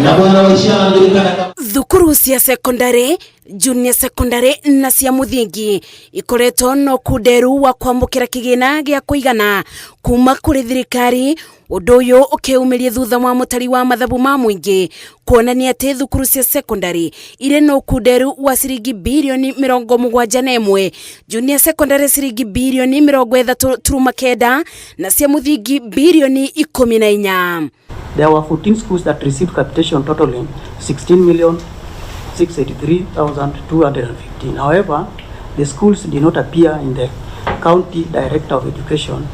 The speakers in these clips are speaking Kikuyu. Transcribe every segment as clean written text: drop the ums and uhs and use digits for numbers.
Na bwana Waishia anajulikana kama Thukuru cia secondary, junior secondary na cia muthingi ikoretwo no kunderu wa kwamukira kigina gia kuigana kuma kuri thirikari. Undu uyu ukiumirie thutha wa mutari wa mathabu ma muingi kuonania ati thukuru cia secondary iri na ukunderu wa ciringi 71 birioni, junior secondary ciringi 33.9 birioni na cia muthingi 14 birioni. There were 14 schools that received capitation totaling 16,683,215. However, the schools did not appear in the County Director of Education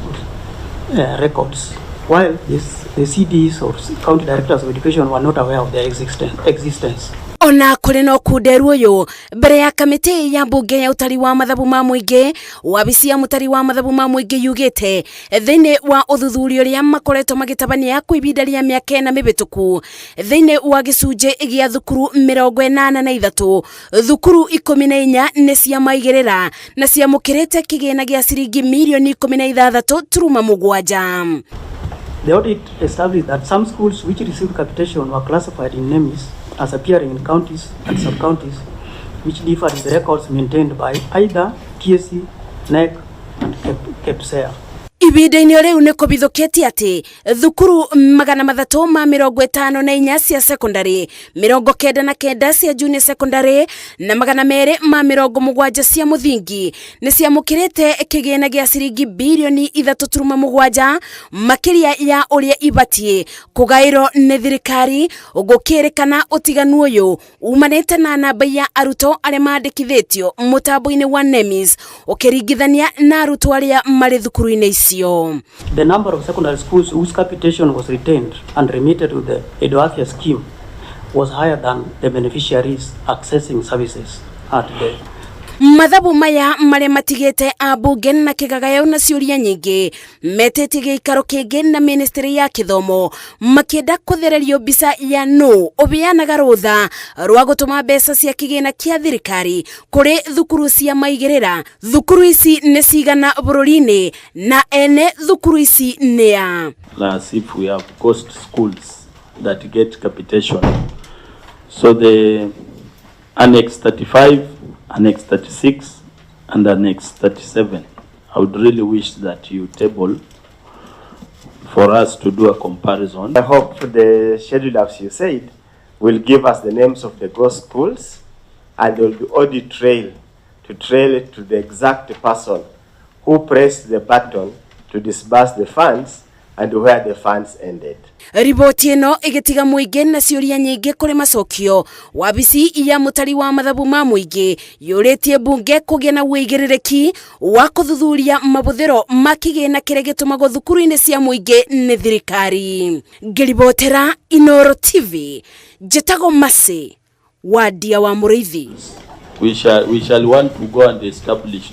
records, while the CDs or County Directors of Education were not aware of their existence. Ona kũrĩ na ũkunderu ũyũ, mbere ya kamĩtĩ ya mbunge ya ũtari wa mathabu ma mũingĩ, wabici ya mũtari wa mathabu ma mũingĩ yugĩte thĩinĩ wa ũthuthuria ũrĩa makoretwo magĩtabania kwa ihinda rĩa mĩaka 4 mĩhĩtũku, thĩinĩ wa gĩcunjĩ gĩa thukuru 83, thukuru 14 nĩ ciamaigĩrĩra na ciamũkĩrĩte kĩgĩna gĩa ciringi 16.7 mirioni. The audit established that some schools which received capitation were classified in NEMIS as appearing in counties and sub-counties, which differed with the records maintained by either TSC, KNEC, and KEPSEA. Ihinda-inĩ rĩu nĩ kũbithũkĩtie atĩ thukuru 354 cia secondary, 99 cia junior secondary na 270 cia mũthingi nĩ ciamũkĩrĩte kĩgĩna gĩa ciringi 3.7 birioni makĩria ya ũrĩa ibatiĩ kũgaĩrwo nĩ thirikari, gũkĩrĩkana ũtiganu ũyũ umanĩte na namba ya arutwo arĩa mandĩkithĩtio mũtambo-inĩ wa NEMIS ũkĩringithania na arutwo arĩa marĩ thukuru-inĩ icio. The number of secondary schools whose capitation was retained and remitted to the EduAfya scheme was higher than the beneficiaries accessing services at the Mathabu maya marĩa matigĩte ambunge na kĩgagayo na ciũria nyingĩ metĩtie gĩikaro kĩngĩ na ministry ya gĩthomo makĩenda kũthererio mbica ya nũ ũbeanaga rũtha rwa gũtũma mbeca cia kĩgĩna kĩa thirikari kũrĩ thukuru cia maigĩrĩra. Thukuru ici nĩ cigana bũrũri-inĩ na ene thukuru ici nĩ a? As if we have ghost schools that get capitation. So the Annex 35, Annex 36, and Annex 37. I would really wish that you table for us to do a comparison. I hope the schedule, as you said, will give us the names of the ghost schools, and there will be audit trail to trail it to the exact person who pressed the button to disburse the funds and where the funds ended. Riboti ĩno ĩgĩtiga mũingĩ na ciũria nyingĩ kũrĩ macokio. Wabici ya mũtari wa mathabu ma mũingĩ yũrĩtie mbunge kũgĩa na wĩigĩrĩrĩki wa kũthuthuria mabũthĩro ma kĩgĩna kĩrĩa gĩtũmagwo thukuru-inĩ cia mũingĩ nĩ thirikari. Ngĩribotera Inoro TV, njĩtagwo Mercy Wandia wa Mũrĩithi. We shall want to go and establish